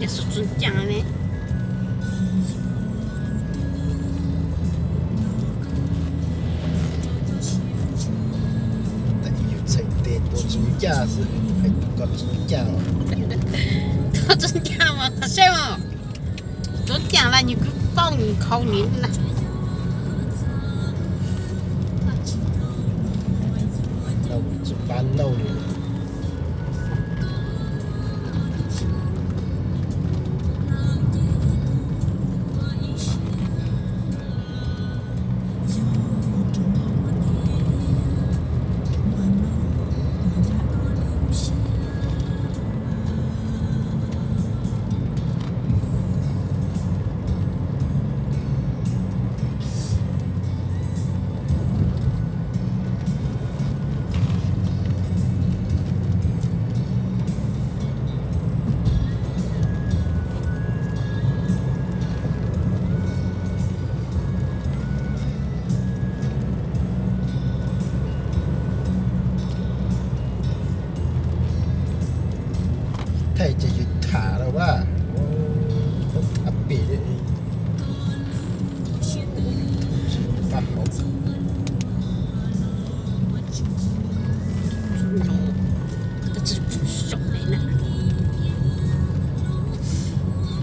Txoov caag ne. Txheem tes tuav tsis ncaj xwb, hais tias koj tsis ncaj. Tuav tsis ncaj mas qhov seb mas. Tuav ncaj los nws kuj paub nws nkhaus nws na. Tsis pab nauj li. Thaij ces yus tham lawm a. Tham pem li. Tsis pab hauv.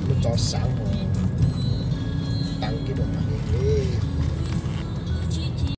Lub tsov xav mus.